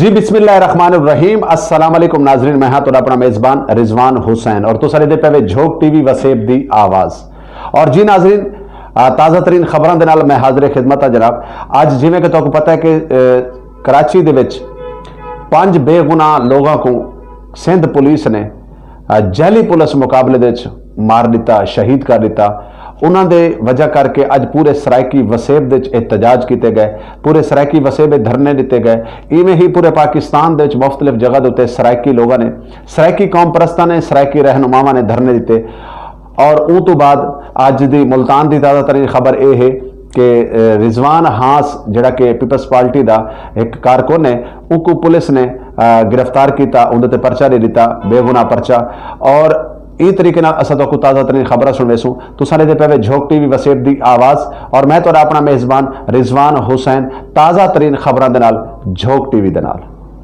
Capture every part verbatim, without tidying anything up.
جی، بسم اللہ الرحمن الرحیم۔ السلام علیکم ناظرین، میں ہاں تہاݙا اپݨا میزبان رضوان حسین اور تساں ݙیہدے پئے وے جھوک ٹی وی وسیب دی آواز۔ اور جی ناظرین، آ، تازہ ترین خبراں دے نال میں حاضر خدمت ہاں جناب۔ اڄ جیویں کہ تہاکوں پتہ ہے کہ، آ، کراچی دے وچ پنج بے گناہ لوگاں کوں سندھ پولیس نے، آ، جعلی پولیس مقابلے دے وچ مار ݙتا، شہید کر ݙتا۔ انہاں دے وجہ کر کے اڄ پورے سرائیکی وسیب دے وچ احتجاج کیتے ڳئے، پورے سرائیکی وسیب وچ دھرنے ݙتے ڳئے۔ ایویں ہی پورے پاکستان دے وچ مختلف جگہ دے اُتے سرائیکی لوگاں نے، سرائیکی قوم پرستاں نے، سرائیکی رہنماواں نے دھرنے ݙتے۔ اور اوں توں بعد اڄ دی ملتان دی تازہ ترین خبر اے ہے کہ، اے، رضوان ہانس جڑا کہ پیپلز پارٹی دا ہک کارکن ہے، اونکوں پولیس نے، آ، گرفتار کیتا، اوندے تے پرچہ ݙے ݙتا، بے گناہ پرچہ۔ اور ایں طریقے نال اساں تہاکوں تازہ ترین خبراں سݨویسوں۔ تساں ݙیہدے پئے وے جھوک ٹی وی وسیب دی آواز، اور میں تہاݙا اپݨا میزبان رضوان حسین، تازہ ترین خبراں دے نال، جھوک ٹی وی دے نال۔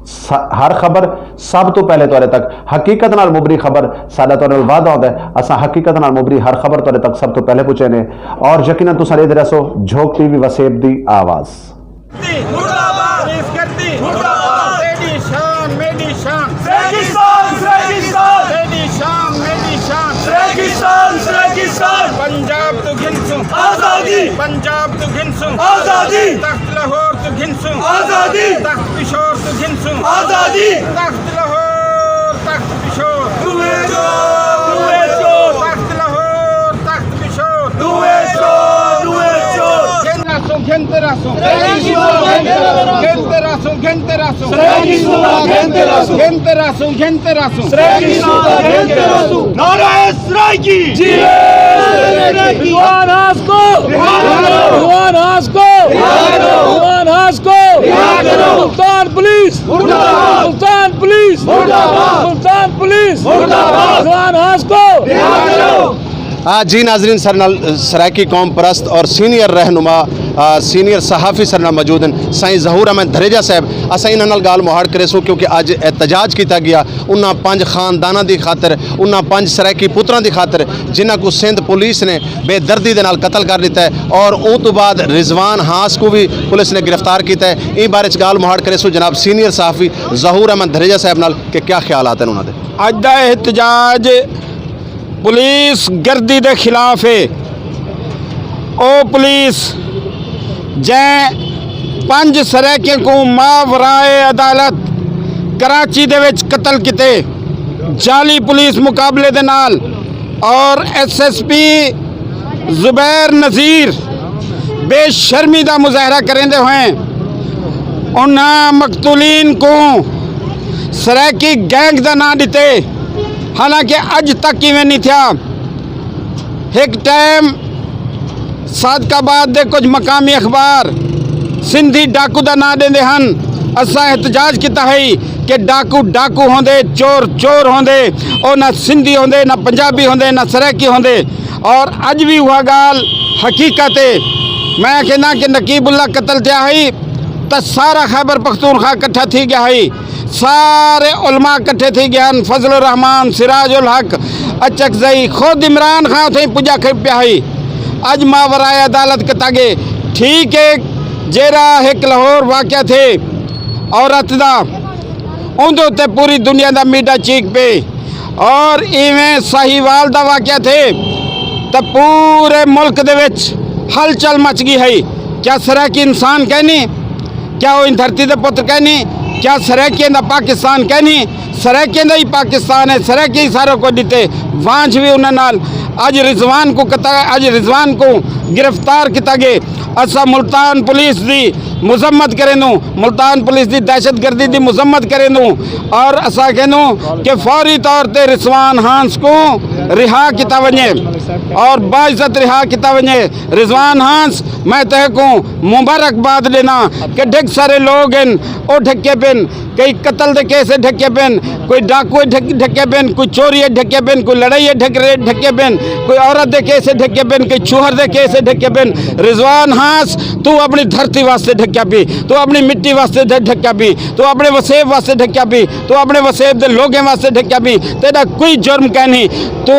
س-، ہر خبر سب توں پہلے تہاݙے تک، حقیقت نال مبری خبر ساݙا تہاݙے نال وعدہ ہوندا ہے، اساں حقیقت نال مبری ہر خبر تہاݙے تک سب توں پہلے پہنچیندے ہیں۔ اور یقیناً تساں ݙیہدے رہسو جھوک ٹی وی وسیب دی آواز۔ مردہ باد! پولیس گردی! مردہ باد! تیݙی شان، میݙی شان! سرائیکی شان، سرائیکی شان! تیݙی شان، میݙی شان! سرائیکی شان، سرائیکی شان! پنجاب توں گھنسوں آزادی! پنجاب توں گھنسوں آزادی! تخت لاہور توں گھنسوں آزادی! تخت پشور توں گھنسوں آزادی! تخت لاہور، تخت پشور! ݙوہیں چور، ݙوہیں چور! تخت لاہور، تخت پشور! ݙوہیں چور، ݙوہیں چور! گھنتے رہسوں، گھنتے رہسوں! سرائیکی صوبہ گھنتے رہسوں! گھنتے رہسوں، گھنتے رہسوں! سرائیکی صوبہ گھنتے رہسوں! گھنتے رہسوں، گھنتے رہسوں! سرائیکی صوبہ گھنتے رہسوں! نعرہ سرائیکی! جی! رضوان ہانس کو! رہا کرو! رضوان ہانس کو! رہا کرو! رضوان ہانس کو! رہا کرو! ملتان پولیس! مردہ باد! ملتان پولیس! مردہ باد! ملتان پولیس! مردہ باد! رضوان ہانس کو! رہا کرو! آ، جی ناظرین، ساݙے نال سرائیکی قوم پرست اور سینئر رہنما، آ، سینئر صحافی ساݙے نال موجود ہیں، سائیں ظہور احمد دھریجہ صاحب۔ اساں انہاں نال ڳالھ مہاڑ کریسوں کیونکہ اڄ احتجاج کیتا ڳیا انہاں پنج خانداناں دی خاطر، انہاں پنج سرائیکی پتراں دی خاطر، جنہاں کوں سندھ پولیس نے بے دردی دے نال قتل کر ݙتا ہے اور اوں توں بعد رضوان ہانس کوں وی پولیس نے گرفتار کیتا ہے۔ ایں بارے وچ ڳالھ مہاڑ کریسوں جناب سینئر صحافی ظہور احمد دھریجہ صاحب نال کہ کیا خیالات ہیں انہاں دے۔ اڄ دا احتجاج پولیس گردی دے خلاف ہے۔ او پولیس جیں پنج سرائیکیاں کوں ماورائے عدالت کراچی دے وچ قتل کیتے، جعلی پولیس مقابلے دے نال، اور S S P Zubair Nazir بے شرمی دا مظاہرہ کریندے ہوئے انہاں مقتولین کوں سرائیکی گینگ دا ناں ݙتے، حالانکہ اڄ تک ایویں نہیں تھیا۔ ہک ٹائم صادق آباد دے کچھ مقامی اخبار سندھی ڈاکو دا ناں ݙیندے ہن۔ اساں احتجاج کیتا ہئی کہ ڈاکو ڈاکو ہوندے، چور چور ہوندے، او نہ سندھی ہوندے، نہ پنجابی ہوندے، نہ سرائیکی ہوندے۔ اور اڄ وی اُہا ڳالھ حقیقت ہے۔ میں آکھینداں کہ نقیب اللہ قتل تھیا ہئی تاں سارا خیبر پختونخوا کٹھا تھی ڳیا ہئی، سارے علماء کٹھے تھی ڳئے ہن، فضل الرحمان، سراج الحق، اچکزئی، خود عمران خان اتھائیں پڄا کھڑ پیا ہئی۔ اڄ ماورائے عدالت کتا ڳئے۔ ٹھیک ہے، جیڑھا ہک لاہور واقعہ تھے عورت دا، اوندے اتے پوری دنیا دا میڈا چیک پئے۔ اور ایویں ساہیوال دا واقعہ تھے تاں پورے ملک دے وچ ہلچل مچ ڳئی ہئی۔ کیا سرائیکی انسان کائنی؟ کیا او ایں دھرتی دے پتر کائنی؟ کیا سرائیکیاں دا پاکستان کائنی؟ سرائیکیاں دا ہی پاکستان ہے، سرائیکی ہی سارا کجھ ݙتے، وانجھ وی انہاں نال۔ اڄ رضوان کوں قتل، اڄ رضوان کوں گرفتار کیتا ڳئے۔ اساں ملتان پولیس دی مذمت کریندوں، ملتان پولیس دی دہشت گردی دی مذمت کریندوں اور اساں کہندوں کہ فوری طور تے رضوان ہانس کوں رہا کیتا ونڄے اور باعزت رہا کیتا ونڄے۔ رضوان ہانس، میں تیکوں مبارکباد ݙینداں کہ ڈھڳ سارے لوگ ہن، او ڈھکے پن، کئی قتل دے کیس ڈھکے پن، کوئی ڈاکو ڈھک-، ڈھکے پن، کوئی چوری ڈھکے پن، کوئی لڑائی ڈھک-، ڈھکے پن، کوئی عورت دے کیس ڈھکے پن، کوئی چھوہر دے کیس ڈھکے پن۔ رضوان ہانس، تو اپݨی دھرتی واسطے ڈھکیا پی، تو اپݨی مٹی واسطے ڈھ-، ڈھکیا پی، تو اپݨے وسیب واسطے ڈھکیا پی، تو اپݨے وسیب دے لوگیں واسطے ڈھکیا پی، تیݙا کوئی جرم کائنی۔ تو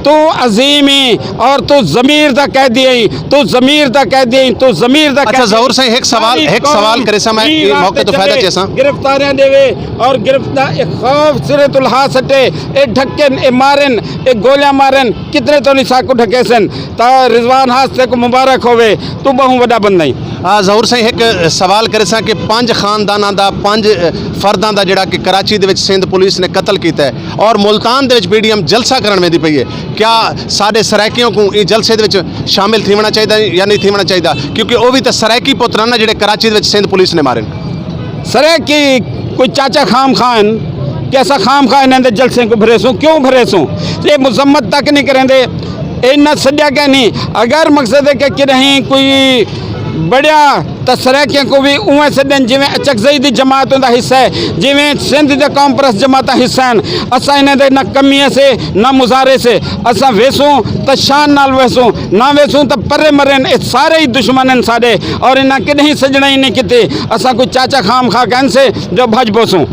تو عظیم ہیں اور تو ضمیر دا قیدی ہیں، تو ضمیر دا قیدی ہیں، تو ضمیر دا اچھا، قیدی ہیں۔ ظہور سائیں، ہک سوال، ساری ہک سوال قوم کرے ساں میں، ایں اے موقع واسطے تو فائدہ چلے، چیساں۔ گرفتاریاں ݙیوے اور گرفتار، اے خوف سرے توں لہا سٹے، اے ڈھکن، اے مارن، اے گولیاں مارن، کتنے تو نہیں ساکو ڈھکیسن۔ تا رضوان ہاس تیکوں مبارک ہووے، تو ٻہوں وݙا بندہ ہیں۔ آ، ظہور سائیں، ہک سوال کرے ساں کہ پنج خانداناں دا، پنج، اے، فرداں دا جڑا کہ کراچی دے وچ سندھ پولیس نے قتل کیتا ہے اور ملتان دے وچ پی ڈی ایم جلسہ کرݨ ویندی پئی ہے، کیا ساݙے سرائیکیوں کوں ایں جلسے دے وچ شامل تھیوݨا چاہیدا ہے یا نہیں تھیوݨا چاہیدا؟ کیونکہ او وی تاں سرائیکی پتر ہن نا جڑے کراچی دے وچ سندھ پولیس نے مارن۔ سرائیکی کوئی چاچا خام خواہ ہن کہ اساں خام خواہ انہاں دے جلسے کوں بھریسوں، کیوں بھریسوں؟ اے مذمت تک نہیں کریندے، اے انہاں سݙیا کائنی۔ اگر مقصد ہے کہ کݙاہیں کوئی بڑیا تاں سرائیکیاں کوں وی اونویں سݙن جیویں اچکزئی دی جماعت اوندا حصہ ہے، جیویں سندھ دے قوم پرست جماعتاں حصہ ہن۔ اساں انہاں دے نہ کمی سے نہ مظاہرے سے۔ اساں ویسوں تاں شان نال ویسوں، نہ ویسوں تاں پرے مرن۔ اے سارے ہی دشمن ہن ساݙے اور انہاں کݙاہیں سڄݨائی نہیں کیتی۔ اساں کوئی چاچا خام خواہ کائنی سے جو بھڄ پوسوں۔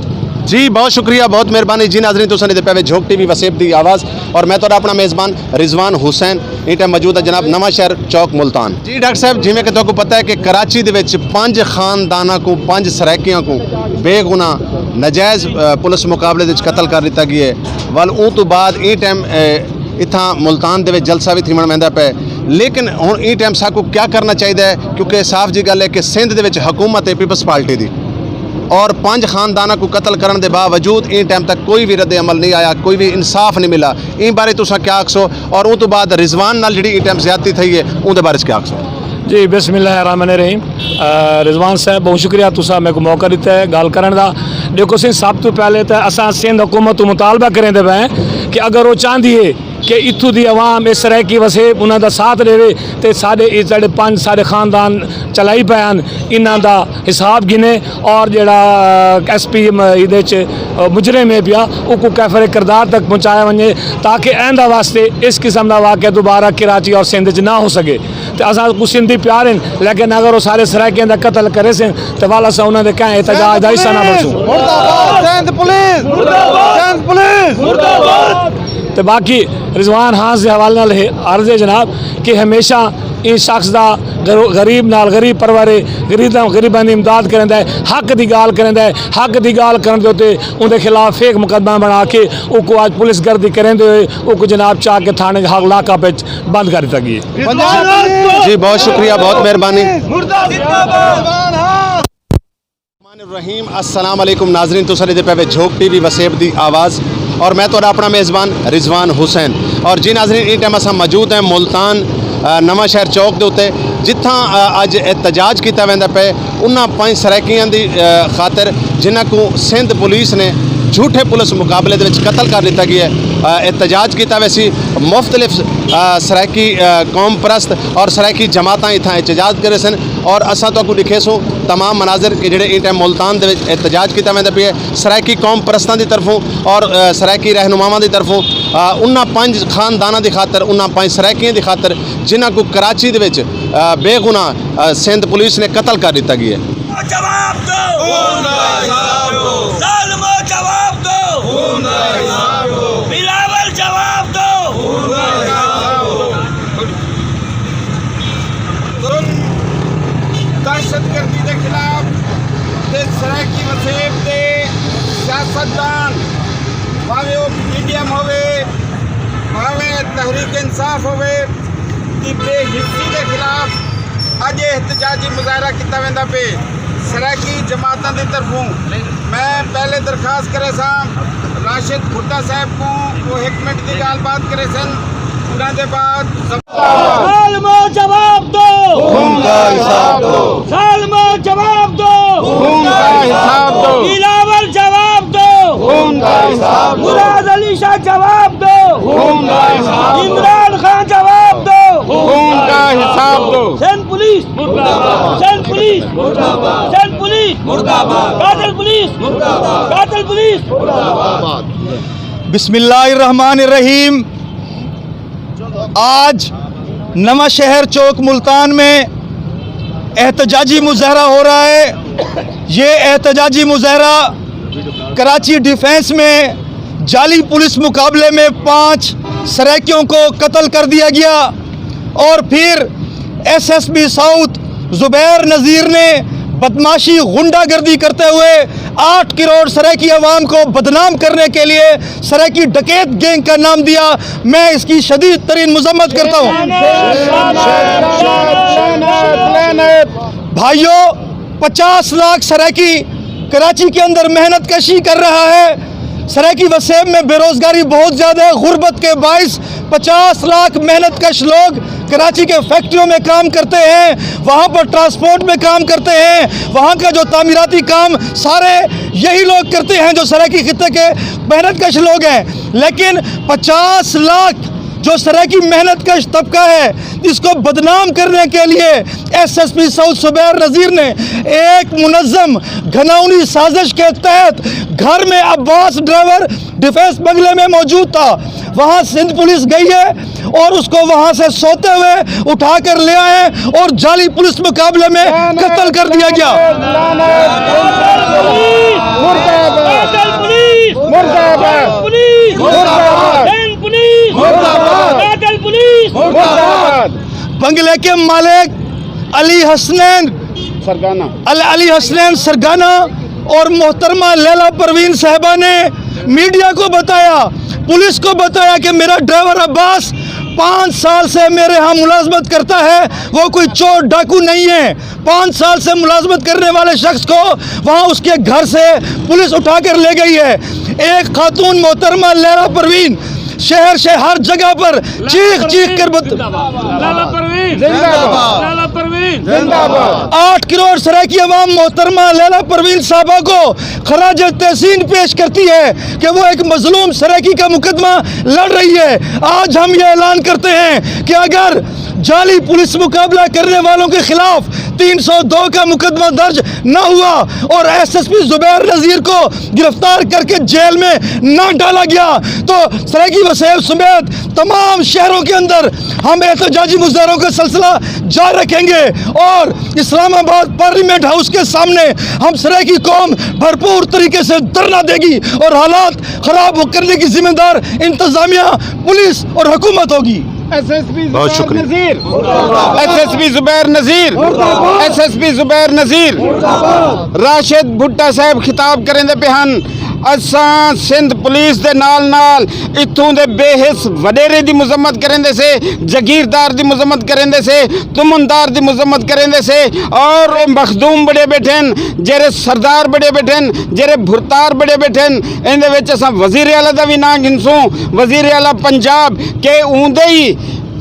جی، بہت شکریہ، بہت مہربانی۔ جی ناظرین، تساں ݙیہدے پئے وے جھوک ٹی وی وسیب دی آواز اور میں تہاݙا اپݨا میزبان رضوان حسین۔ ایں ٹائم موجود ہے جناب نواں شہر چوک ملتان۔ جی ڈاکٹر صاحب، جیویں کہ تہاکوں پتہ ہے کہ کراچی دے وچ پنج خانداناں کوں، پنج سرائیکیاں کوں بے گناہ ناجائز، اے، پولیس مقابلے دے وچ قتل کر ݙتا ڳیا ہے۔ ول اوں توں بعد ایں ٹائم، اے، اتھاں ملتان دے وچ جلسہ وی تھیوݨ ویندا پئے، لیکن ہݨ ایں ٹائم ساکوں کیا کرݨا چاہیدا ہے؟ کیونکہ صاف جی ڳالھ ہے کہ سندھ دے وچ حکومت ہے پیپلز پارٹی دی اور پنج خانداناں کوں قتل کرݨ دے باوجود ایں ٹائم تک کوئی وی رد عمل نہیں آیا، کوئی وی انصاف نہیں ملا۔ ایں بارے تساں کیا آکھسو؟ اور اوں توں بعد رضوان نال جڑی ایں ٹائم زیادتی تھئی ہے، اوں دے بارے چ کیا آکھسو؟ جی، بسم اللہ الرحمن الرحیم۔ آ، رضوان صاحب، بہت شکریہ، تساں میکوں موقع ݙتا ہے ڳالھ کرݨ دا۔ ݙیکھو سئیں، سب توں پہلے تاں اساں سندھ حکومت توں مطالبہ کریندے پئے ہیں کہ اگر او چاہندی ہے کہ اتھوں دی عوام، اے سرائیکی وسیب انہاں دا ساتھ ݙیوے تے ساݙے اے جڑے پنج ساݙے خاندان چلائی پئے ہن، انہاں دا حساب گھنے اور جڑا، آ، ایس پی م-، ایندے وچ، آ، مجرم ہے پیا، اوکوں کیفر کردار تک پہنچایا ونڄے تاکہ آئندہ واسطے اس قسم دا واقعہ دوبارہ کراچی اور سندھ وچ نہ ہو سڳے۔ تے اساں کوں سندھی پیار ہن، لیکن اگر او سارے سرائیکیاں دا قتل کریسن تے ول اساں انہاں دے کہیں احتجاج دا حصہ نہ بݨسوں۔ مردہ باد! سندھ پولیس! مردہ باد! سندھ پولیس! مردہ باد! تے باقی رضوان ہاس دے حوالے نال ہے عرض ہے جناب کہ ہمیشہ ایں شخص دا غرو-، غریب نال غریب پرور ہے، غریب دا، غریباں دی امداد کریندا ہے، حق دی ڳالھ کریندا ہے، حق دی ڳالھ کرݨ دے اتے اوندے خلاف فیک مقدمہ بݨا کے اوکوں اڄ پولیس گردی کریندے ہوئے اوکوں جناب چا کے تھاݨے حق لاک اپ وچ بند کر ݙتا ڳیا ہے۔ جی، بہت شکریہ، بہت مہربانی۔ الرحمن الرحیم، السلام علیکم ناظرین، تساں ݙیہدے پئے وے جھوک ٹی وی وسیب دی آواز اور میں تہاݙا اپݨا میزبان رضوان حسین۔ اور جی ناظرین، ایں ٹائم اساں موجود ہیں ملتان، آ، نواں شہر چوک دے اتے، جتھاں، آ، اڄ احتجاج کیتا ویندا پئے انہاں پنج سرائیکیاں دی، آ، خاطر جنہاں کوں سندھ پولیس نے جھوٹے پولیس مقابلے دے وچ قتل کر ݙتا ڳیا ہے۔ آ، احتجاج کیتا ویسی، مختلف، آ، سرائیکی، آ، قوم پرست اور سرائیکی جماعتاں اتھاں احتجاج کریسن۔ اور اساں تہاکوں ݙکھیسوں تمام مناظر کہ جڑے ایں ٹائم ملتان دے وچ احتجاج کیتا ویندا پیا ہے سرائیکی قوم پرستاں دی طرفوں اور، آ، سرائیکی رہنماواں دی طرفوں، آ، انہاں پنج خانداناں دی خاطر، انہاں پنج سرائیکیاں دی خاطر جنہاں کوں کراچی دے وچ، آ، بے گناہ، آ، سندھ پولیس نے قتل کر ݙتا ڳیا ہے۔ جواب دو! خون کا حساب دو! ظالمو جواب دو! خون کا حساب دو! بلاول جواب دو! خون کا حساب دو! ظلم، دہشت گردی دے خلاف تے سرائیکی وسیب دے سیاستدان، بھاویں او پی ڈی ایم ہووے، بھاویں تحریک انصاف ہووے، دی بے حسی دے خلاف اڄ احتجاجی مظاہرہ کیتا ویندا پئے۔ سرائیکی جماعتاں دی طرفوں میں پہلے درخواست کریساں راشد بھٹہ صاحب کوں، او ہک منٹ دی ڳالھ بات کریسن، انہاں دے بعد ظالمو جواب دو! خون کا حساب دو! ظالمو جواب دو! خون کا حساب دو! بلاول جواب دو! خون کا حساب دو! مراد علی شاہ جواب دو! خون کا حساب دو! عمران خان جواب دو! خون کا حساب دو! Sindh police! Sindh police! Sindh police! قاتل پولیس! قاتل پولیس! بسم اللہ الرحمن الرحیم۔ آج نواں شہر چوک ملتان میں احتجاجی مظاہرہ ہو رہا ہے۔ یہ احتجاجی مظاہرہ کراچی ڈیفنس میں جعلی پولیس مقابلے میں پانچ سرائیکیوں کو قتل کر دیا گیا اور پھر ایس ایس پی ساؤتھ زبیر نذیر نے بدمعاشی، غنڈہ گردی کرتے ہوئے آٹھ کروڑ سرائیکی عوام کو بدنام کرنے کے لیے سرائیکی ڈکیت گینگ کا نام دیا۔ میں اس کی شدید ترین مذمت کرتا ہوں۔ بھائیوں، پچاس لاکھ سرائیکی کراچی کے اندر محنت کشی کر رہا ہے۔ سرائیکی وسیب میں بے روزگاری بہت زیادہ ہے۔ غربت کے باعث پچاس لاکھ محنت کش لوگ کراچی کے فیکٹریوں میں کام کرتے ہیں، وہاں پر ٹرانسپورٹ میں کام کرتے ہیں، وہاں کا جو تعمیراتی کام سارے یہی لوگ کرتے ہیں جو سرائیکی خطے کے محنت کش لوگ ہیں۔ لیکن پچاس لاکھ جو سرائیکی محنت کش طبقہ ہے، اس کو بدنام کرنے کے لیے ایس ایس پی ساؤتھ زبیر نذیر نے ایک منظم گھناؤنی سازش کے تحت گھر میں عباس ڈرائیور ڈیفنس بنگلے میں موجود تھا، وہاں سندھ پولیس گئی ہے اور اس کو وہاں سے سوتے ہوئے اٹھا کر لے آئے اور جعلی پولیس مقابلے میں قتل کر دیا گیا۔ مردہ باد! مردہ باد! مردہ باد! مردہ باد! مردہ باد! بنگلے کے مالک علی حسنین سرگانا۔ علی حسنین سرگانا اور محترمہ لیلا پروین صاحبہ نے میڈیا کو بتایا، پولیس کو بتایا کہ میرا ڈرائیور عباس پانچ سال سے میرے ہاں ملازمت کرتا ہے، وہ کوئی چور ڈاکو نہیں ہے۔ پانچ سال سے ملازمت کرنے والے شخص کو وہاں اس کے گھر سے پولیس اٹھا کر لے گئی ہے۔ ایک خاتون محترمہ لیلا پروین شہر سے ہر جگہ پر چیخ چیخ کر بت... لالا پروین زندہ باد! لالا پروین زندہ باد! آٹھ کروڑ سرائیکی عوام محترمہ لیلا پروین صاحبہ کو خراج تحسین پیش کرتی ہے کہ وہ ایک مظلوم سرائیکی کا مقدمہ لڑ رہی ہے۔ آج ہم یہ اعلان کرتے ہیں کہ اگر جعلی پولیس مقابلہ کرنے والوں کے خلاف تین سو دو کا مقدمہ درج نہ ہوا اور S S P Zubair Nazir کو گرفتار کر کے جیل میں نہ ڈالا گیا تو سرائیکی وسیب سمیت تمام شہروں کے اندر ہم احتجاجی مظاہروں کا سلسلہ جاری رکھیں گے اور اسلام آباد پارلیمنٹ ہاؤس کے سامنے ہم سرائیکی قوم بھرپور طریقے سے دھرنا دے گی اور حالات خراب کرنے کی ذمہ دار انتظامیہ، پولیس اور حکومت ہوگی۔ بہت شکریہ۔ S S P Zubair Nazir, S S P Zubair Nazir. Rashid Bhatta صاحب خطاب کریندے پئے ہن۔ اساں سندھ پولیس دے نال نال اتھوں دے بے حس وڈیرے دی مذمت کریندے سے، جگیردار دی مذمت کریندے سے، تمندار دی مذمت کریندے سے، اور مخدوم بڑے بیٹھن، جیرے سردار بڑے بیٹھن، جیرے بھرتار بڑے بیٹھن۔ ایندے وچ اساں وزیر اعلی دا وی ناں گھنسوں، وزیر اعلی پنجاب، کہ اوندے ہی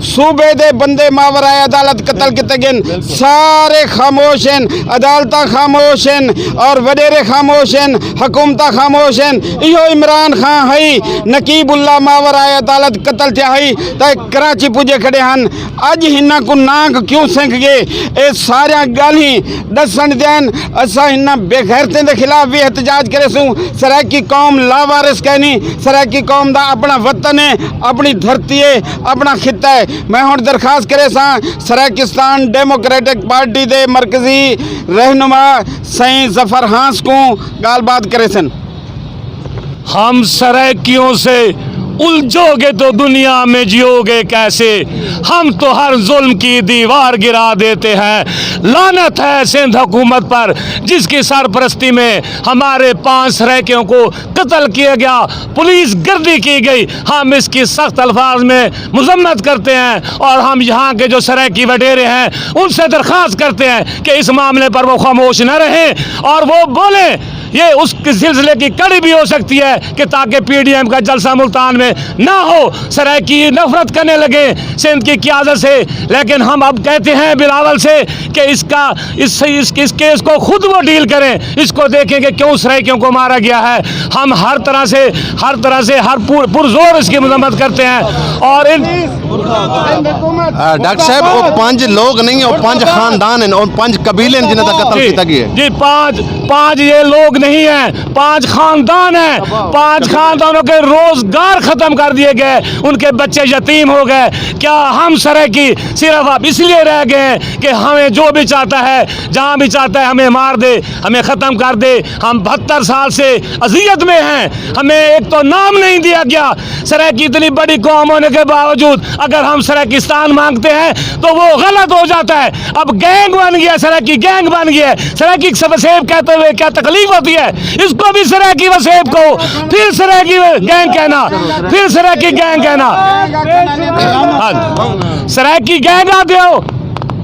صوبے دے بندے ماورائے عدالت قتل کیتے گن۔ سارے خاموش ہن، عدالتاں خاموش ہن اور وڈیرے خاموش ہن، حکومتاں خاموش ہن۔ ایہو عمران خان ہئی، نقیب اللہ ماورائے عدالت قتل تھیا ہئی تے کراچی پجے کھڑے ہن۔ اج ہناں کوں نانگ کیوں سنگ گئے؟ اے ساریاں گالھیں ڈسنڑ دین۔ اساں انہاں بے غیرتیں دے خلاف وی احتجاج کریسوں۔ سرائیکی قوم لاوارث کائنی، سرائیکی قوم دا اپنا وطن ہے، اپنی دھرتی ہے، اپنا خطہ ہے۔ میں ہن درخواست کریساں سرائیکستان ڈیموکریٹک پارٹی دے مرکزی رہنما سئیں ظفر ہانس کوں گالھ بات کریسن۔ ہم سرائیکیوں سے الجھو گے تو دنیا میں جیو گے کیسے؟ ہم تو ہر ظلم کی دیوار گرا دیتے ہیں۔ لعنت ہے سندھ حکومت پر جس کی سرپرستی میں ہمارے پانچ سرائیکیوں کو قتل کیا گیا، پولیس گردی کی گئی۔ ہم اس کی سخت الفاظ میں مذمت کرتے ہیں اور ہم یہاں کے جو سرائیکی وڈیرے ہیں ان سے درخواست کرتے ہیں کہ اس معاملے پر وہ خاموش نہ رہیں اور وہ بولیں۔ یہ اس سلسلے کی کڑی بھی ہو سکتی ہے کہ تاکہ پی ڈی ایم کا جلسہ ملتان میں نہ ہو۔ سرائیکی نفرت کرنے لگے سندھ کی قیادت سے، لیکن ہم اب کہتے ہیں بلاول سے کہ اس کا اس اس اس کیس کو خود وہ ڈیل کریں، اس کو دیکھیں کہ کیوں سرائیکیوں کو مارا گیا ہے۔ ہم ہر طرح سے ہر طرح سے ہر پر پرزور اس کی مذمت کرتے ہیں اور ان ڈاکٹر صاحب، وہ پنج لوگ نہیں ہیں، وہ پنج خاندان ہیں اور پنج قبیلے ہیں جنہیں کا قتل کیا گیا ہے۔ جی، پانچ پانچ یہ لوگ نہیں ہیں، پانچ خاندان ہیں، پانچ خاندانوں کے روزگار ختم کر دیے گئے، ان کے بچے یتیم ہو گئے۔ کیا ہم سرائیکی صرف اب اس لیے رہ گئے ہیں کہ ہمیں جو بھی چاہتا ہے، جہاں بھی چاہتا ہے، ہمیں مار دے، ہمیں ختم کر دے؟ ہم بہتر سال سے اذیت میں ہیں، ہمیں ایک تو نام نہیں دیا گیا۔ سرائیکی اتنی بڑی قوم ہونے کے باوجود اگر ہم سرائیکستان مانگتے ہیں تو وہ غلط ہو جاتا ہے۔ اب گینگ بن گیا، سرائیکی گینگ بن گیا ہے۔ سرائیکی وسیب کہتے ہوئے کیا تکلیف ہوتی ہے؟ اس کو بھی سرائیکی وسیب کہو، پھر سرائیکی گینگ کہنا، پھر سرائیکی گینگ کہنا۔ ہاں، سرائیکی گینگ آ دیو،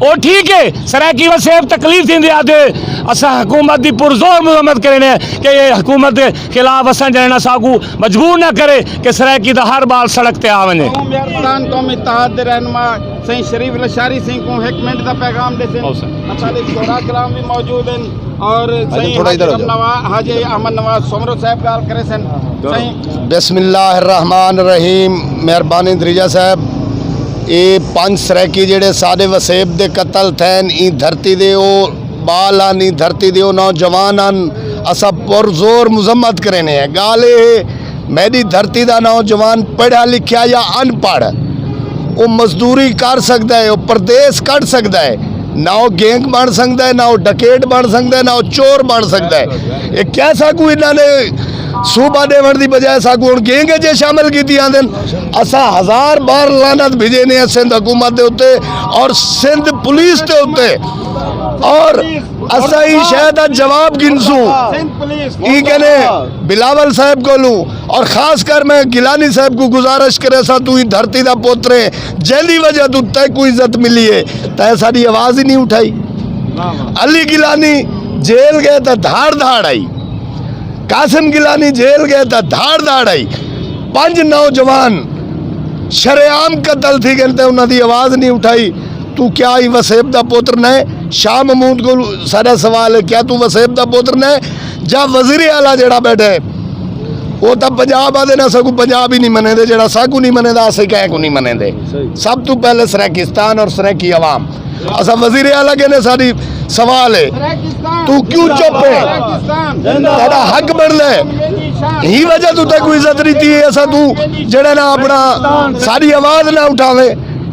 او ٹھیک ہے، سرائیکی وسیب تکلیف تھیندی آ دے۔ اساں حکومت دی پرزور مذمت کرنے ہیں کہ یہ حکومت دے خلاف اساں جنہاں ساکو مجبور نہ کرے کہ سرائیکی دا ہر بال سڑک تے آ ونجے۔ قوم یارستان قومی اتحاد دے رہنما سائیں شریف لشاری سائیں کوں ہک منٹ دا پیغام ݙیسن۔ آؤ سر۔ اساݙے شعراء کرام بھی موجود ہیں اور سائیں تھوڑا حاجی ادھر ہو جاؤ۔ نوا-، حاجی احمد نواز سومرو صاحب ڳالھ کریسن۔ سائیں۔ بسم اللہ الرحمن الرحیم۔ مہربانی دھریجہ صاحب، اے پنج سرائیکی جڑے ساݙے وسیب دے قتل تھین، ایں دھرتی دے او ٻال ہن، ایں دھرتی دے او نوجوان ہن، اساں پرزور مذمت کرینے ہیں۔ ڳالھ اے ہے، میݙی دھرتی دا نوجوان پڑھا لکھیا یا ان پڑھ، او مزدوری کر سڳدا ہے، او پردیس کڈھ سڳدا ہے، نہ او گینگ بݨ سڳدا ہے، نہ او ڈکیٹ بݨ سڳدا ہے، نہ او چور بݨ سڳدا ہے۔ اے کیا ساکوں انہاں نے صوبہ ݙیوݨ دی بجائے ساکوں ہݨ گینگ اچ شامل کیتی آندن؟ اساں ہزار بار لعنت بھیجینے ہیں سندھ حکومت دے اتے اور سندھ پولیس دے اتے، اور اساں ایں شے دا جواب گھنسوں۔ ایں کنے بلاول صاحب کولوں اور خاص کر میں گیلانی صاحب کوں گزارش کریساں، توں ایں دھرتی دا پتر ہے، جیندی وجہ توں تیکوں عزت ملی ہے، تیں ساݙی آواز ہی نہیں اٹھائی۔ علی گیلانی جیل ڳئے تاں دھاڑ دھاڑ آئی، قاسم گیلانی جیل ڳئے تاں دھاڑ دھاڑ آئی، پنج نوجوان شرعام قتل تھی ڳئے تے انہاں دی آواز نہیں اٹھائی۔ توں کیا ایں وسیب دا پتر نئیں؟ شاہ محمود کوں ساݙا سوال ہے، کیا توں وسیب دا پتر نئیں؟ جا وزیر اعلیٰ جیڑھا ٻیٹھے، او تاں پنجاب آہدے نے، ساکوں پنجاب ہی نہیں منیندے، جیڑھا ساکوں نہیں منیندا، اساں کہیں کوں نہیں منیندے۔ سب توں پہلے سرائیکستان اور سرائیکی عوام۔ اساں وزیر اعلیٰ کنے ساݙی سوال ہے، توں کیوں چپ ہے؟ تیݙا حق بݨدا ہے، ایں وجہ توں تیکوں عزت نہیں تھی، اساں توں جیڑھا نہ اپݨا ساݙی آواز نہ اٹھاوے۔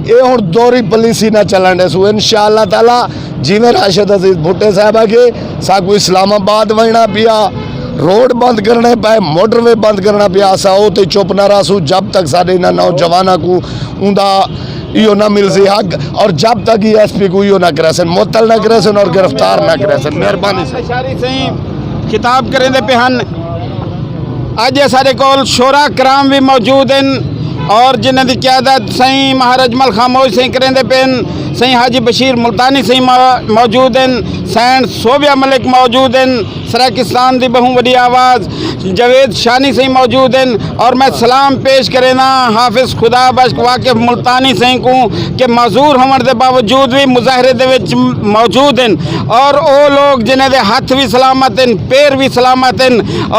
اے ہݨ دوہری پالیسی نہ چلݨ ݙیسوں۔ انشاءاللہ تعالیٰ جیویں راشد عزیز بھٹے صاحب آکھے، ساکوں اسلام آباد ونڄݨا پیا، روڈ بند کرݨے پئے، موٹر وے بند کرݨا پیا، اساں او تے چپ نہ رہسوں جب تک ساݙے انہاں نوجواناں کوں اوندا ایہو نہ ملسی حق، اور جب تک اے ایس پی کوں ایہو نہ کریسن، معطل نہ کریسن اور گرفتار نہ کریسن۔ مہربانی سر۔ لشاری سائیں خطاب کریندے پئے ہن۔ اڄ ساݙے کول شعراء کرام بھی موجود ہیں اور جنہاں دی قیادت سائیں ماہر اجمل خاموش سائیں کریندے پئے ہن، سائیں حاجی بشیر ملتانی سائیں ما-، موجود ہیں، سائنٹ صوبیہ ملک موجود ہیں، سرائیکستان دی ٻہوں وݙی آواز جاوید شانی سائیں موجود ہیں، اور میں سلام پیش کرینداں حافظ خدا بخش واقف ملتانی سائیں کوں کہ معذور ہووݨ دے باوجود وی مظاہرے دے وچ موجود ہیں، اور او لوگ جنہاں دے ہتھ وی سلامت ہیں، پیر وی سلامت ہیں،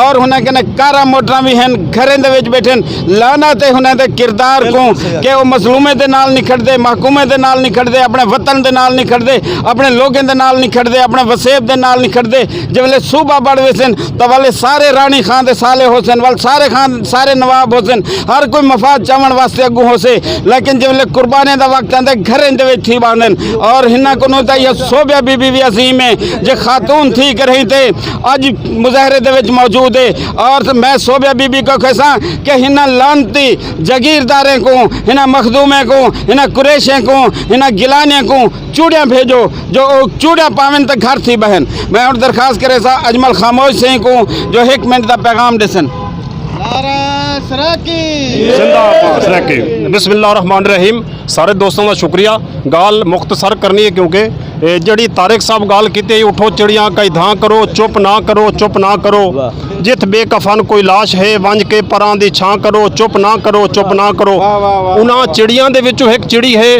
اور انہاں کنے کاراں موٹراں وی ہیں، گھریں دے وچ ٻیٹھن۔ لعنت ہے انہاں دے کردار کوں کہ او مظلومیں دے نال نہیں کھڑدے، محکومیں دے نال نہیں کھڑدے، اپݨے وطن دے نال نہیں کھڑدے، اپݨے لوگیں دے نال نہیں کھڑدے، اپݨے وسیب دے نال نہیں کھڑدے۔ جے ویلے صوبہ بݨ ویسن تاں ولے سارے راݨی خان دے سالے ہوسن، ول سارے خان، سارے نواب ہوسن، ہر کوئی مفاد چاوݨ واسطے اڳوں ہوسے، لیکن جے ویلے قربانیں دا وقت آندے گھریں دے وچ تھی ٻاہندن۔ اور ہناں کنوں تاں یہ صوبیہ بی بی وی عظیم ہے، جے خاتون تھی کرہیں تے اڄ مظاہرے دے وچ موجود ہے۔ اور میں صوبیہ بی بی کوں کہساں کہ ہناں لعنتی جاگیرداریں کوں، ہناں مخدومیں کوں، ہناں قریشیں کوں، ہناں گیلانیں کوں چوڑیاں بھیجو، جو او چوڑیاں پاون تے گھر تھی ٻہن۔ میں ہݨ درخواست کریساں اجمل خاموش سئیں کوں جو ہک منٹ دا پیغام ݙیسن۔ نعرہ سرائیکی۔ زندہ باد سرائیکی۔ بسم اللہ الرحمن الرحیم۔ سارے دوستاں دا شکریہ۔ ڳالھ مختصر کرݨی ہے کیونکہ اے جیڑھی طارق صاحب ڳالھ کیتی ہے، اٹھو چڑیاں کئی دھاں کرو، چپ نہ کرو، چپ نہ کرو۔ واہ۔ جتھ بے کفن کوئی لاش ہے، ونڄ کے پراں دی چھاں کرو، چپ نہ کرو، چپ نہ کرو۔ واہ، واہ، واہ، انہاں واہ۔ چڑیاں دے وچوں ہک چڑی ہے،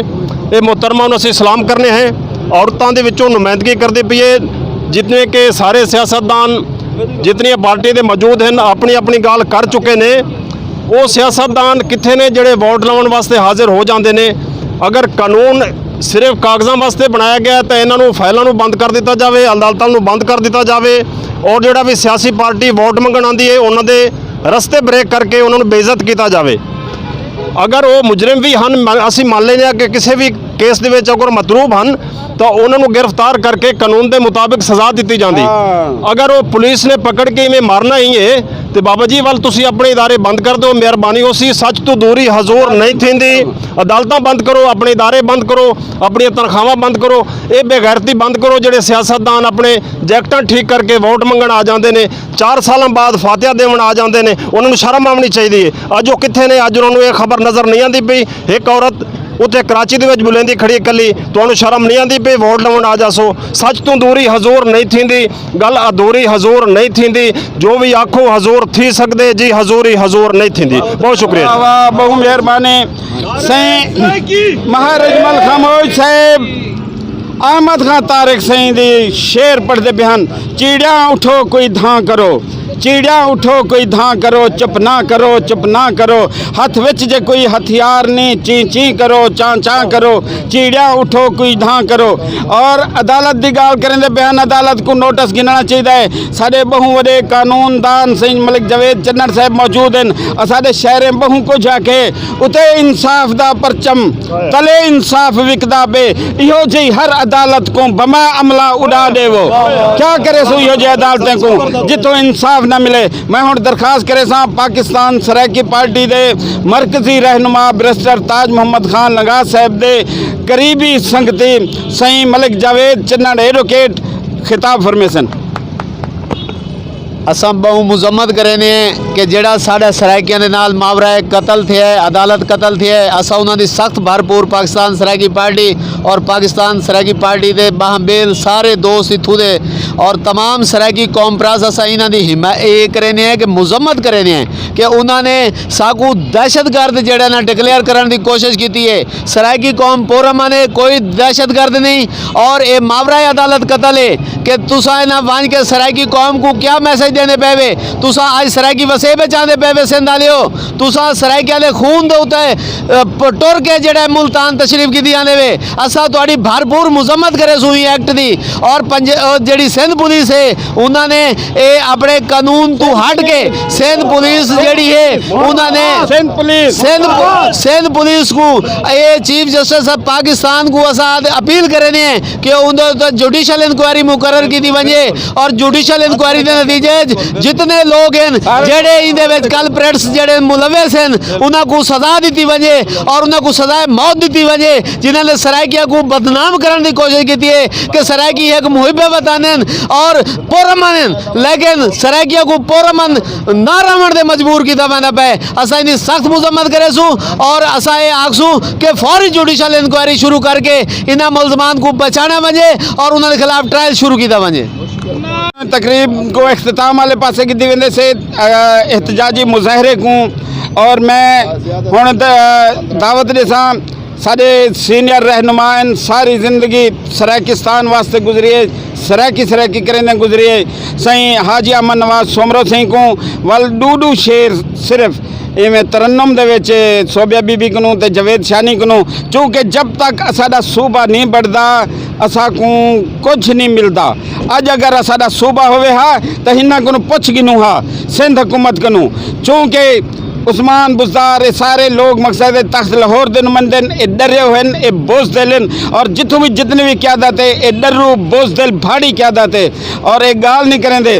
اے محترمہ نوں اسیں سلام کرݨے ہیں، عورتاں دے وچوں نمائندگی کردی پئی ہے، جتنے کہ سارے سیاستدان، جتنیاں پارٹیاں دے موجود ہیں، اپݨی اپݨی ڳالھ کر چکے نے۔ او سیاستدان کتھے نے جڑے ووٹ لاوݨ واسطے حاضر ہو جاندے نے؟ اگر قانون صرف کاغذاں واسطے بݨایا ڳیا ہے تاں انہاں نوں، فائلاں نوں بند کر ݙتا جاوے، عدالتاں نوں بند کر ݙتا جاوے، اور جڑا بھی سیاسی پارٹی ووٹ منگن آندی ہے، انہاں دے رستے بریک کر کے انہاں نوں بے عزت کیتا جاوے۔ اگر وہ مجرم بھی ہن، م-، اسی مان لینے ہیں کہ کسی بھی کیس دے وچ اگر مطلوب ہن، تو انہاں نوں گرفتار کر کے قانون دے مطابق سزا دتی جاندی۔ ہاں۔ اگر وہ پولیس نے پکڑ کے ایویں مارنا ہی ہے، تے بابا جی، ول تسی اپنے ادارے بند کر دو، مہربانی ہوسی۔ سچ تو دوری حضور نہیں تھیندی۔ عدالتاں بند کرو، اپنے ادارے بند کرو، اپنی تنخواہاں بند کرو، اے بے غیرتی بند کرو۔ جڑے سیاستدان اپنے جیکٹاں ٹھیک کر کے ووٹ منگن آ جاندے نے، چار سالاں بعد فاتحہ دیون آ جاندے نے، انہاں نوں شرم آونی چاہیدی ہے۔ اج وہ کتھے نے؟ اج انہاں نوں یہ خبر نظر نہیں آندی پئی۔ ایک عورت اتھے کراچی دے وچ بلیندی کھڑی کلی، تانوں شرم نہیں آندی پئی؟ ووٹ لون آ جاسو۔ سچ توں دوری حضور نہیں تھیندی، گل ادھوری حضور نہیں تھیندی۔ جو بھی آکھو حضور تھی سکدے جی، حضوری حضور نہیں تھیندی۔ بہت شکریہ۔ واہ واہ، بہت مہربانی سائیں مہاراج مل خاموش صاحب۔ احمد خان طارق سائیں دی شعر پڑھدے پئے ہن۔ چیڑیاں اٹھو کوئی دھاں کرو، چیڑیاں اٹھو کوئی دھاں کرو، چپ نہ کرو، چپ نہ کرو۔ ہتھ وچ جے کوئی ہتھیار نہیں، چیں چیں کرو، چاں چاں کرو۔ چیڑیاں اٹھو کوئی دھاں کرو۔ اور عدالت دی ڳالھ کریندے پئے ہن، عدالت کوں نوٹس گھنݨا چاہیدا ہے۔ ساݙے ٻہوں وݙے قانون دان سئیں ملک جاوید چنڑ صاحب موجود ہن، اساݙے شہریں ٻہوں کجھ آکھے، اتے انصاف دا پرچم تلے انصاف وکدا پئے۔ ایہو جئی ہر عدالت کوں بما عملہ اݙا ݙیوو۔ کیا کریسوں ایہو جئی عدالتیں کوں جتھوں انصاف نہ ملے۔ میں ہݨ درخواست کریساں پاکستان سرائیکی پارٹی دے مرکزی رہنما بیرسٹر تاج محمد خان لنگاہ صاحب دے قریبی سنگتی سئیں ملک جاوید چنڑ ایڈووکیٹ خطاب فرمیسن۔ اساں ٻہوں مذمت کریندے ہیں کہ جیڑھا ساݙا سرائیکیاں دے نال ماورائے قتل تھیا ہے، عدالت قتل تھیا ہے، اساں انہاں دی سخت بھرپور پاکستان سرائیکی پارٹی اور پاکستان سرائیکی پارٹی دے ٻاہمبیل سارے دوست اتھوں دے اور تمام سرائیکی قوم پرست اساں انہاں دی حما-، اے کریندے ہیں کہ مذمت کریندے ہیں کہ انہاں نے ساکوں دہشت گرد جیڑھا نا ڈکلیئر کرݨ دی کوشش کیتی ہے۔ سرائیکی قوم پرامن ہے، کوئی دہشت گرد نہیں۔ اور اے ماورائے عدالت قتل ہے کہ تساں انہاں ونج کے سرائیکی قوم کو کیا میسج دیندے پئے وے؟ تساں اج سرائیکی وسیب وچ آندے پئے وے سندھ آلیو، تساں سرائیکی آلے خون دے اتے، اے، پ-، ٹر کے جیڑھا ہے ملتان تشریف گھدی آندے وے۔ اساں تہاݙی بھرپور مذمت کریسوں ایں ایکٹ دی۔ اور پنج-، او جیڑھی سندھ پولیس ہے، انہاں نے اے اپݨے قانون توں ہٹ کے سندھ پولیس جیڑھی ہے، انہاں نے سندھ پولیس۔ سندھ، سندھ پولیس کوں، اے چیف جسٹس آف پاکستان کوں اساں اپیل کریندے ہیں کہ اوندے اتے جوڈیشل انکوائری مقرر کیتی ونڄے اور جوڈیشل انکوائری دے نتیجے اچ جتنے لوگ ہیں جیڑھے ایندے وچ کلپریٹس جیڑھے ملوث ہیں، انہاں کوں سزا ݙتی ونڄے اور انہاں کوں سزائے موت ݙتی ونڄے، جنہاں نے سرائیکیاں کوں بدنام کرݨ دی کوشش کیتی ہے کہ سرائیکی ہک محب وطن ہیں اور پرامن ہیں، لیکن سرائیکیاں کوں پرامن نہ رہوݨ دے مجبور کیتا ویندا پئے۔ اساں ایندی سخت مذمت کریسوں اور اساں اے آکھسوں کہ فوری جوڈیشل انکوائری شروع کر کے انہاں ملزمان کوں پہچاݨا ونڄے اور انہاں دے خلاف ٹرائل شروع کیتا ونڄے۔ تقریب کو اختتام والے پاسے کی دیوندے سے، آ، احتجاجی مظاہرے کو، اور میں ہن دا-، دعوت ݙیساں ساݙے سینئر رہنما ہیں، ساری زندگی سرائیکستان واسطے گزریے، سرائیکی سرائیکی کریندے گزریے، سائیں حاجی احمد نواز سومرو سائیں کو ول ݙو ݙو شعر صرف ایویں ترنم دے وچ صوبیہ بی بی کنوں تے جاوید شانی کنوں، چونکہ جب تک اساݙا صوبہ نہیں بݨدا، اساکوں کجھ نہیں ملدا۔ اڄ اگر اساݙا صوبہ ہووے ہا تاں ہنہاں کنوں پچھ گھنوں ہا، سندھ حکومت کنوں، چونکہ عثمان بزدار، اے سارے لوگ مقصد اے تخت لاہور دے نمائندے ہن، اے ݙرے ہوئے ہن، اے بزدل ہن، اور جتھوں وی جتنی وی قیادت ہے، اے ݙرو بزدل بھاڑی قیادت ہے، اور اے ڳالھ نہیں کریندے۔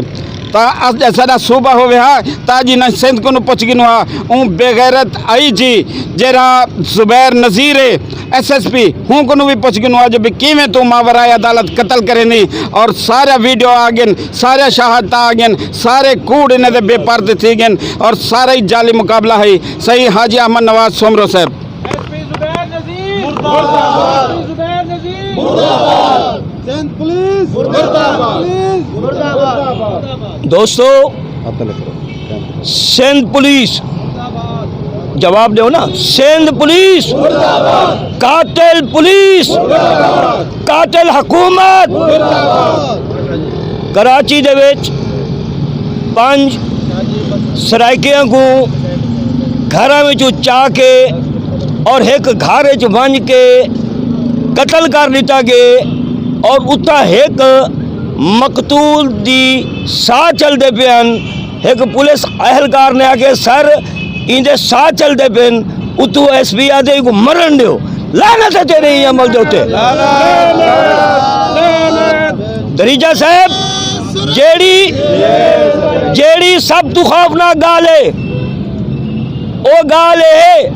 تاں اڄ اساݙا صوبہ ہووے ہا تاں اڄ انہاں سندھ کنوں پچھ گھنوں ہا۔ اوں بے غیرت آئی جی جیڑھا زبیر نذیر ہے، ایس ایس پی، ہوں کنوں وی پچھ گھنوں ہا جو بھی کیویں توں ماورائے عدالت قتل کریندی، اور سارا ویڈیو آ ڳن، سارا شہادتاں آ ڳن، سارے کوڑ انہاں دے بے پردے تھی ڳن، اور سارا ہی جعلی مقابلہ ہے۔ سائیں حاجی احمد نواز سومرو صاحب۔ S P Zubair Nazir. مردہ باد۔ S P Zubair Nazir. مردہ باد۔ سندھ پولیس۔ مردہ باد۔ پولیس۔ مردہ باد۔ دوستو، سندھ پولیس، جواب ݙیو نا، سندھ پولیس، قاتل پولیس، قاتل حکومت۔ کراچی دے وچ پنج سرائیکیاں کوں گھراں وچوں چا کے اور ہک گھر وچ ونج کے قتل کر ݙتا ڳئے اور اتھاں ہک مقتول دی ساہ چلدے پئے ہن۔ ہک پولیس اہلکار نے آکھیا، سر، ایندے ساہ چلدے پئے ہن۔ اتوں ایس پی آکھدے، اینکوں مرن ݙیو۔ لعنت ہے تیرے ایں عمل دے اتے۔ دریجہ صاحب، جیڑھی جیڑھی سب توں خوفناک ڳالھ ہے، او ڳالھ اے ہے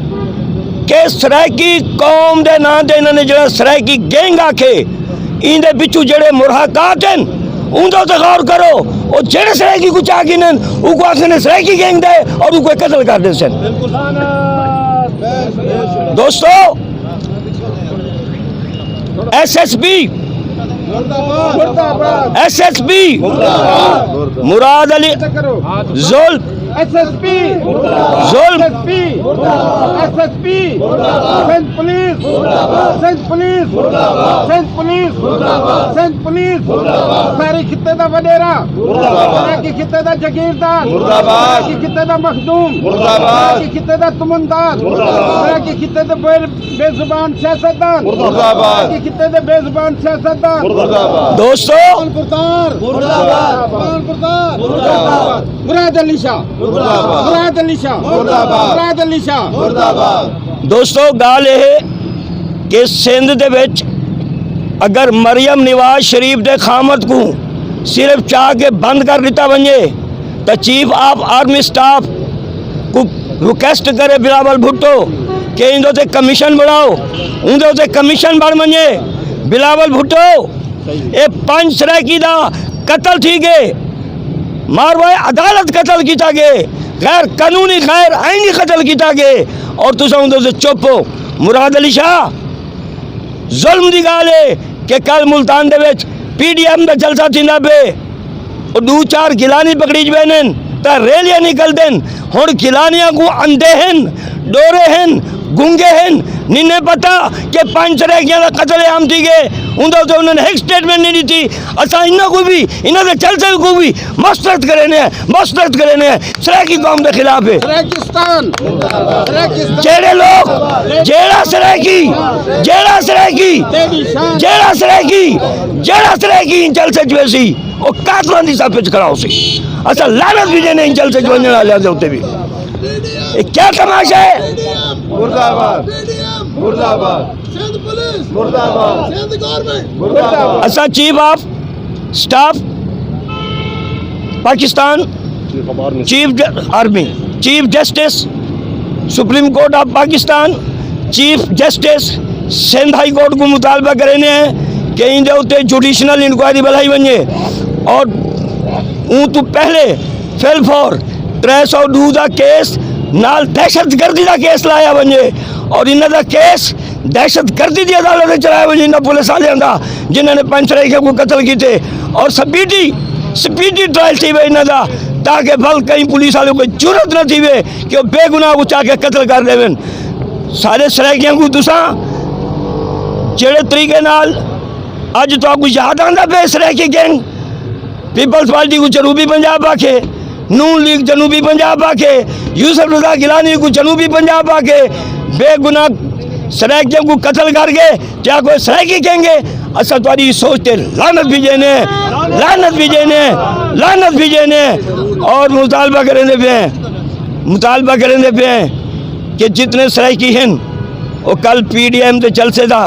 کہ سرائیکی قوم دے ناں تے انہاں نے جڑا سرائیکی گینگ آکھے، ایندے پچھوں جڑے مرحقات ہن، اوندے تے غور کرو۔ او جڑے سرائیکی کوں چا گھنن، اوکوں آکھن سرائیکی گینگ دے اور اوکوں قتل کر ݙیسن۔ دوستو، S S P, S S P Murad Ali ظلم، ایس ایس پی، ظلم۔ S S P, S S P, Sindh police, Sindh police, Sindh police, Sindh police, سارے خطے دا وݙیرا، سرائیکی خطے دا جاگیردار، سرائیکی خطے دا مخدوم، سرائیکی خطے دا تمندار، سرائیکی خطے دے بے، بے زبان سیاستدان، سرائیکی خطے دے بے زبان سیاستدان۔ دوستو، قربان گردار، قربان گردار، مراد علی شاہ، مراد علی شاہ، مراد علی شاہ۔ دوستو، ڳالھ اے ہے کہ سندھ دے وچ اگر مریم نواز شریف دے خامد کوں صرف چا کے بند کر ݙتا ونڄے، تاں چیف آف آرمی سٹاف کوں ریکویسٹ کرے بلاول بھٹو کہ ایندے تے کمیشن بݨاؤ، اوندے تے کمیشن بݨ ونڄے۔ بلاول بھٹو، اے پنج سرائیکی دا قتل تھی ڳئے، ماروائے عدالت قتل کیتا ڳئے، غیر قانونی، غیر آئینی قتل کیتا ڳئے، اور تساں اوندے تے چپ ہو۔ مراد علی شاہ، ظلم دی ڳالھ ہے کہ کل ملتان دے وچ پی ڈی ایم دا جلسہ تھیندا پئے، او ݙو چار گیلانی پکڑیج ویندن تاں ریلیاں نکلدن۔ ہݨ گیلانیاں کوں اندھے ہن، ݙورے ہن، گنگے ہن، نی پتہ کہ پنج سرائیکیاں دا قتل عام تھی ڳئے، اوندا تے انہاں نے ہک سٹیٹمنٹ نہیں ݙتی۔ اساں انہاں کوں وی، انہاں دے جلسے کوں وی مسترد کرینے ہیں، مسترد کرینے ہیں۔ سرائیکی قوم دے خلاف ہے۔ سرائیکستان، سرائیکستان۔ جیڑھے لوگ، جیڑھا سرائیکی، جیڑھا سرائیکی، تیری شان۔ جیڑھا سرائیکی، جیڑھا سرائیکی جلسے چ ویسی، او قاتلاں دی صف وچ کھڑا ہوسی۔ اساں لعنت بھیجینے ہیں جلسے چ ونڄݨ آلیاں دے اتے وی۔ اے کیا تماشا ہے؟ مردہ باد، مردہ باد۔ سندھ پولیس، مردہ باد۔ سندھ گورنمنٹ، مردہ باد۔ اساں chief of staff Pakistan, chief ج-، army, chief justice supreme court of Pakistan, chief justice Sindh high court کوں مطالبہ کرینے ہیں کہ ایندے اتے جوڈیشنل انکوائری بلھائی ونڄے اور اوں توں پہلے فی الفور ترے سو ݙو دا کیس نال دہشت گردی دا کیس لایا ونڄے اور انہاں دا کیس دہشت گردی دی عدالت وچ چلایا ونڄے انہاں پولیس آلیاں دا، جنہاں نے پنج سرائیکیاں کوں قتل کیتے، اور سپیڈی، سپیڈی ٹرائل تھیوے انہاں دا، تاکہ ول کہیں پولیس آلے کوں جرات نہ تھیوے کہ او بے گناہ کوں چا کے قتل کر ݙیون۔ سارے سرائیکیاں کوں تساں جیڑھے طریقے نال، اڄ تہاکوں یاد آندا پئے سرائیکی گینگ، پیپلز پارٹی کوں جنوبی پنجاب آکھے، نون لیگ جنوبی پنجاب آکھے، یوسف رضا گیلانی کوں جنوبی پنجاب آکھے، بے گناہ سرائیکیاں کوں قتل کر کے کیا کوئی سرائیکی کہیں گے؟ اساں تہاݙی سوچ تے لعنت بھیجینے، لعنت بھیجینے، لعنت بھیجینے اور مطالبہ کریندے پئے ہیں، مطالبہ کریندے پئے ہیں کہ جتنے سرائیکی ہن، او کل پی ڈی ایم دے جلسے دا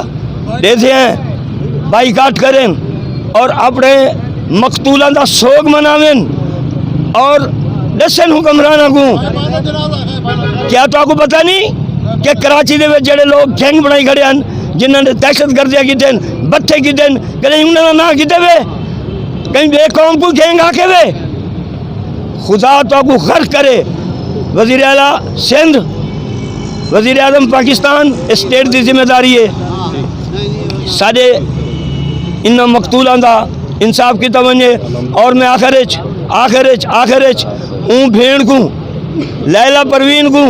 ݙیسن، بائیکاٹ کرن اور اپݨے مقتولاں دا سوگ مناون اور ݙسن حکمراناں کوں۔ کیا تہاکوں پتہ نہیں کہ کراچی دے وچ جڑے لوگ گینگ بݨائی کھڑے ہن، جنہاں نے دہشت گردیاں کیتے ہن، بتھے کیتے ہن، کہیں انہاں دا ناں کیتے وے؟ کہیں ٻئے قوم کوں گینگ آکھے وے؟ خدا تہاکوں غرق کرے۔ وزیر اعلیٰ سندھ، وزیر اعظم پاکستان، اسٹیٹ دی ذمہ داری ہے۔ ساݙے انہاں مقتولاں دا انصاف کیتا ونڄے۔ اور میں آخر اچ، آخر اچ، آخر اچ اوں بھیݨ کوں، لیلا پروین کوں،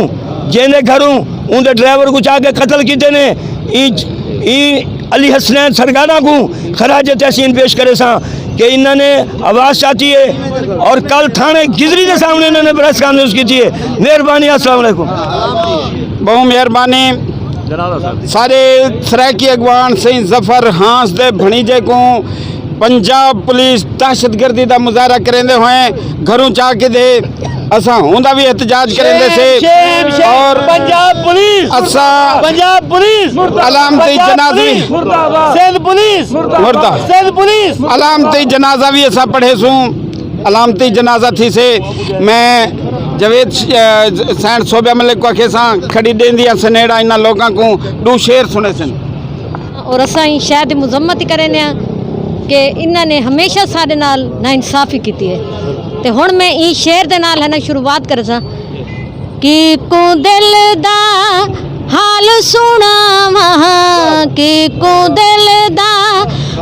جیندے گھروں اوندے ڈرائیور کوں چا کے قتل کیتے نے، ایں، ایں علی حسنین سرگاڑا کوں خراج تحسین پیش کریساں کہ انہاں نے آواز چاتی ہے اور کل تھاݨے گزری دے سامݨے انہاں نے پریس کانفرنس کیتی ہے۔ مہربانی، السلام علیکم۔ ٻہوں مہربانی۔ سارے سرائیکی اڳواݨ سئیں ظفر ہانس دے بھݨیجے کوں پنجاب پولیس دہشت گردی دا مظاہرہ کریندے ہوئے گھروں چا کے دے، اساں ہوندا بھی احتجاج کریندے سے۔ شیم، شیم۔ اور پنجاب پولیس، اساں پنجاب پولیس، علامتی پنجاب جنازہ پولیس، سندھ پولیس، مردہ۔ سندھ پولیس، علامتی جنازہ بھی اساں پڑھے سوں، علامتی جنازہ تھی سے۔ میں جاوید ش-، اے، سینٹ صوبہ ملک کو آکھے ساں، کھڑی ݙیندیاں سنیڑا انہاں لوکاں کوں ݙو شعر سݨے سن۔ اور اساں ایں شہر دی مذمت ہی کریندے ہاں کہ انہاں نے ہمیشہ ساݙے نال ناانصافی کیتی ہے۔ تے ہݨ میں ایں شعر دے نال ہے نا شروعات کریساں۔ کیکوں دل دا حال سݨاواں، کیکوں دل دا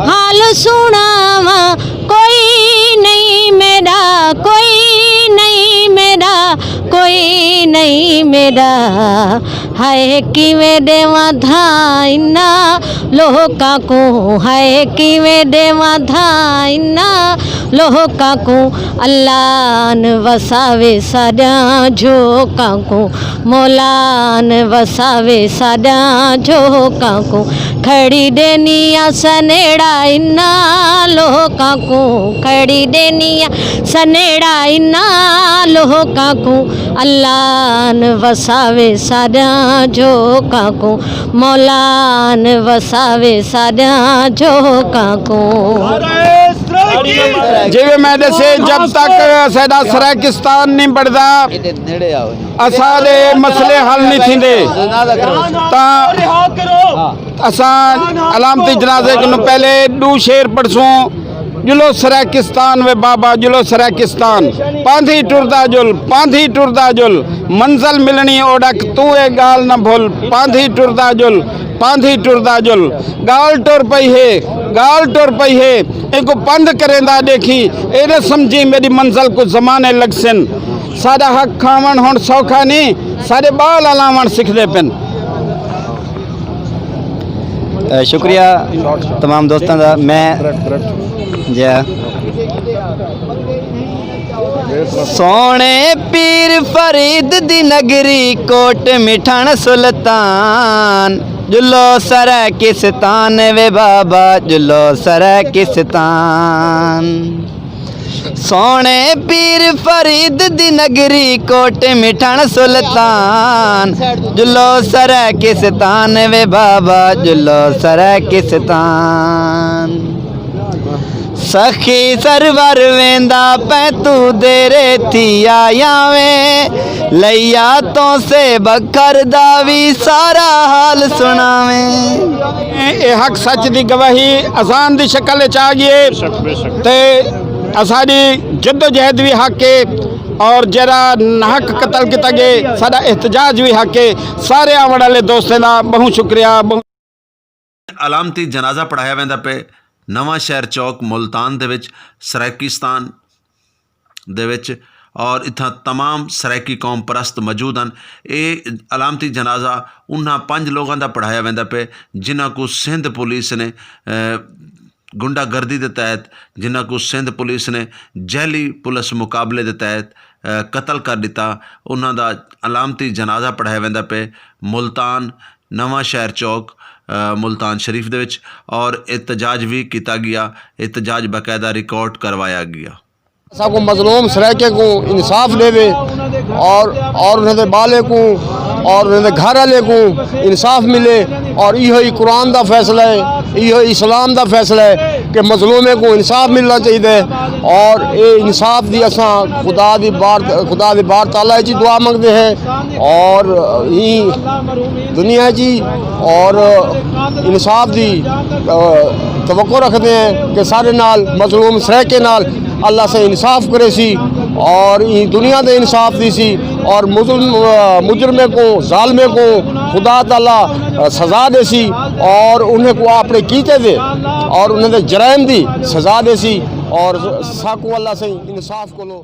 حال سݨاواں، کوئی نہیں میݙا، کوئی نہیں میݙا، کوئی نہیں میݙا۔ ہائے کیویں ݙیواں دھاں انہاں لوکاں کوں، ہائے کیویں ݙیواں دھاں انہاں لوکاں کوں۔ اللہ ان وساوے ساݙیاں جھوکاں کوں، مولا ان وساوے ساݙیاں جھوکاں کوں۔ کھڑی ݙیندیاں سنیڑا انہاں لوکاں کوں، کھڑی ݙیندیاں سنیڑا انہاں لوکاں کوں۔ اللہ ان وساوے ساݙیاں جھوکاں کوں، مولا ان وساوے ساݙیاں جھوکاں کوں۔ جیویں میں ݙسے، جب تک ساݙا سرائیکستان نہیں بݨدا، اساݙے مسئلے حل نہیں تھیندے۔ تاں اساں علامتی جنازے کنوں پہلے ݙو شعر پڑھسوں۔ جلو سرائیکستان وے بابا، جلو سرائیکستان، پاندھی ٹردا جل، پاندھی ٹردا جل، منزل ملݨی اوݙک، توں اے ڳالھ نہ بھل، پاندھی ٹردا جل، پاندھی ٹردا جل۔ ڳالھ ٹر پئی ہے، ڳالھ ٹر پئی ہے، اینکوں پندھ کریندا ݙیکھیں، اے نہ سمجھیں میݙی منزل کوں زمانے لڳسن۔ ساݙا حق کھاوݨ ہݨ سوکھا نی، ساݙے ٻال الاوݨ سکھدے پن۔ اے، شکریہ تمام دوستاں دا۔ میں جی ہاں۔ سوہݨے پیر فرید دی نگری کوٹ مٹھݨ سلطان، جلو سرائیکستان وے بابا، جلو سرائیکستان۔ سوہݨے پیر فرید دی نگری کوٹ مٹھݨ سلطان، جلو سرائیکستان وے بابا، جلو سرائیکستان۔ سخی سرور ویندا پئیں توں دیرے تھی آیا ویں، لیا توں سے بکر دا وی سارا حال سݨاویں۔ اے حق سچ دی گواہی اذان دی شکل اچ آ ڳئی ہے۔ تے اساݙی جدوجہد وی حق ہے اور جیڑھا ناحق قتل کیتا ڳئے، ساݙا احتجاج وی حق ہے۔ سارے آوݨ والے دوستیں دا ٻہوں شکریہ، ٻہوں۔ علامتی جنازہ پڑھایا ویندا پئے نواں شہر چوک ملتان دے وچ، سرائیکستان دے وچ، اور اتھاں تمام سرائیکی قوم پرست موجود ہن۔ اے علامتی جنازہ انہاں پنج لوگاں دا پڑھایا ویندا پئے جنہاں کوں سندھ پولیس نے، اے، غنڈہ گردی دے تحت، جنہاں کوں سندھ پولیس نے جعلی پولیس مقابلے دے تحت، اے، قتل کر ݙتا۔ انہاں دا علامتی جنازہ پڑھایا ویندا پئے ملتان، نواں شہر چوک، اے، ملتان شریف دے وچ، اور احتجاج وی کیتا ڳیا۔ احتجاج باقاعدہ ریکارڈ کروایا ڳیا۔ ساکوں مظلوم سرائیکیں کوں انصاف ݙیوے اور، اور انہاں دے ٻالیں کوں اور انہاں دے گھر والے کوں انصاف ملے، اور ایہو ہی قرآن دا فیصلہ ہے، ایہو ہی اسلام دا فیصلہ ہے کہ مظلومیں کوں انصاف ملنا چاہیے۔ اور اے انصاف دی اساں خدا دی بار، خدا دے بار تعالیٰ اچ دعا منگدے ہیں، اور ایں دنیا جی اور انصاف دی، آ، توقع رکھدے ہیں کہ سارے نال مظلوم سرائیکیں نال اللہ سے انصاف کریسی اور ایں دنیا دے انصاف دیسی اور مظلم، آ، مجرمیں کوں، ظالمیں کوں خدا تعالیٰ، آ، سزا ݙیسی اور انہیں کوں اپݨے کیتے دے اور انہیں دے جرائم دی سزا ݙیسی اور ساکوں اللہ سے انصاف کولو